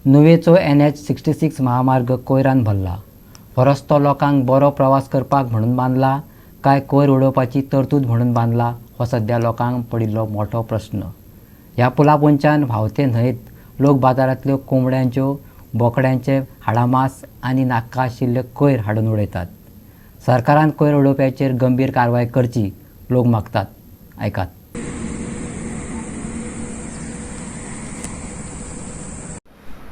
नुवेचो NH 66 महामार्ग कोयरान भरला. हो रस्तो लोकांक बरो प्रवास करपाक म्हणून बांदला काय कोयर उडोवपाची तरतूद म्हणून बांदला हो सध्या लोकांक पडिल्लो मोठो प्रस्न. ह्या पुला पोंच्यान व्हांवते न्हंयेत लोक बाजारांतल्यो कोंबड्यांच्यो, बोकड्यांचे हाडामास आनी नाका आशिल्ले कोयर हाडून उडयतात. सरकारान कोयर उडोवप्याचेर गंभीर कारवाय करची, लोक मागतात. आयकात.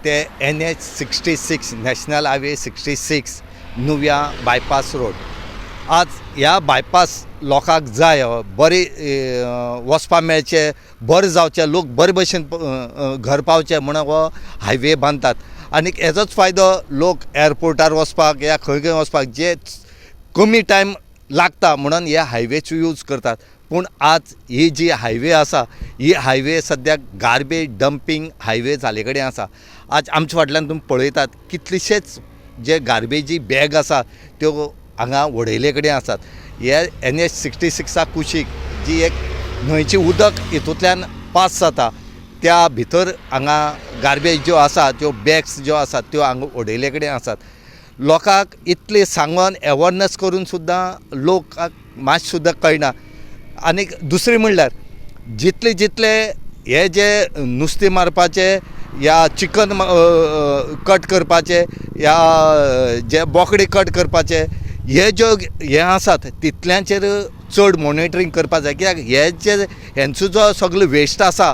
ते NH 66, national highway 66, Nuvem bypass road. आज ह्या बायपास लोकांक जाय, बरें वचपा मेळचें, बरें जावचें, लोक बरे भशेन घर पावचे म्हणून हो हायवे बांदतात. आनी हेजोच फायदो लोक एअरपोर्टार वचपाक या खंय खंय वचपाक जे कमी टायम लागता म्हणून हे हायवेचो यूज करतात. पूण आज ही जी हायवे आसा, ही हायवे सद्याक गार्बेज डंपींग हायवे जाले कडेन आसा. आज आमच्या फाटल्यान तुमी पळयतात, कितलेशेच जे गार्बेजी बॅग आसा त्यो हांगा उडयले कडेन आसात. हे NH 66 कुशीक जी एक न्हंयची उदक हितूंतल्यान पास जाता, त्या भितर हांगा गार्बेज ज्यो आसा, त्यो बॅग्स ज्यो आसात त्यो हांगा उडयले कडेन आसात. लोकांक इतलें सांगून एवरनस करून सुद्दां लोकांक मातशें सुद्दां कळना. आनीक दुसरें म्हणल्यार जितले जितले हे जे नुस्तें मारपाचे या चिकन कट करपाचे या जे बोकडे कट करपाचे हे ज्यो हे आसात, तितल्यांचेर चड मॉनिटरींग करपा जाय. कित्याक हे जे हेंचो जो सगलो वेस्ट आसा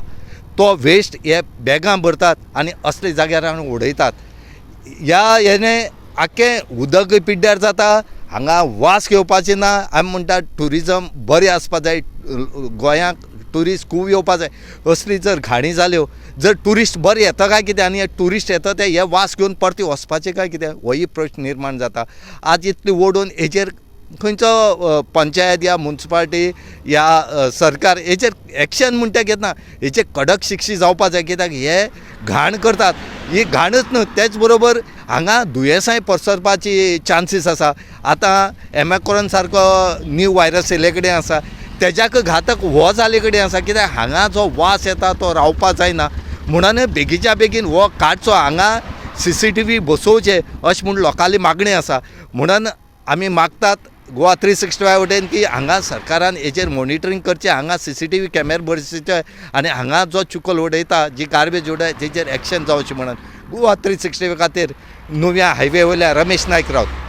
तो वेस्ट हे बॅगां भरतात आनी असले जाग्यार हाडून उडयतात. ह्या हेणे आख्खें उदकय पिड्ड्यार जाता, हांगा वास घेवपाची ना. आमी म्हणटात ट्युरिजम बरें आसपा जाय, गोंयांक ट्युरिस्ट खूब येवपा जाय. असली जर घाणी जाल्यो जर ट्युरिस्ट बरे येता काय कितें, आनी हे ट्युरिस्ट येता ते हे वास घेवन परते वचपाचे काय कितें, होय प्रश्न निर्माण जाता. आज इतली ओडून हेजेर खंयचो पंचायत या मुन्सिपाल्टी या सरकार हेचेर एक्शन म्हणटा घेतना, हेचेर कडक शिक्षा जावपा जाय. कित्याक हे घाण करतात, ही घाणच न्हू, तेच बरोबर हांगा दुयेंसांय पसरपाची चान्सीस आसा. आतां एमॅक्रॉन सारको न्यू व्हायरस येयल्ले कडेन आसा, तेज्याक घातक हो जाल्ले कडेन आसा. कित्याक हांगा जो वास येता तो रावपा जायना, म्हणून बेगीच्या बेगीन हो काडचो, हांगा CCTV बसोवचे अशें म्हूण लोकांली मागणी आसा. म्हणून आमी मागतात गोवा 365 वटेन की हांगा सरकारान हेचेर मॉनिटरींग करचें, हांगा CCTV कॅमेरा बसयचे आनी हांगा जो चिखल उडयता, जी गार्बेज उडयता तेजेर एक्शन जावचें म्हणून. गोवा 365 खातीर नुव्या हायवे वयल्या रमेश नायक रावत.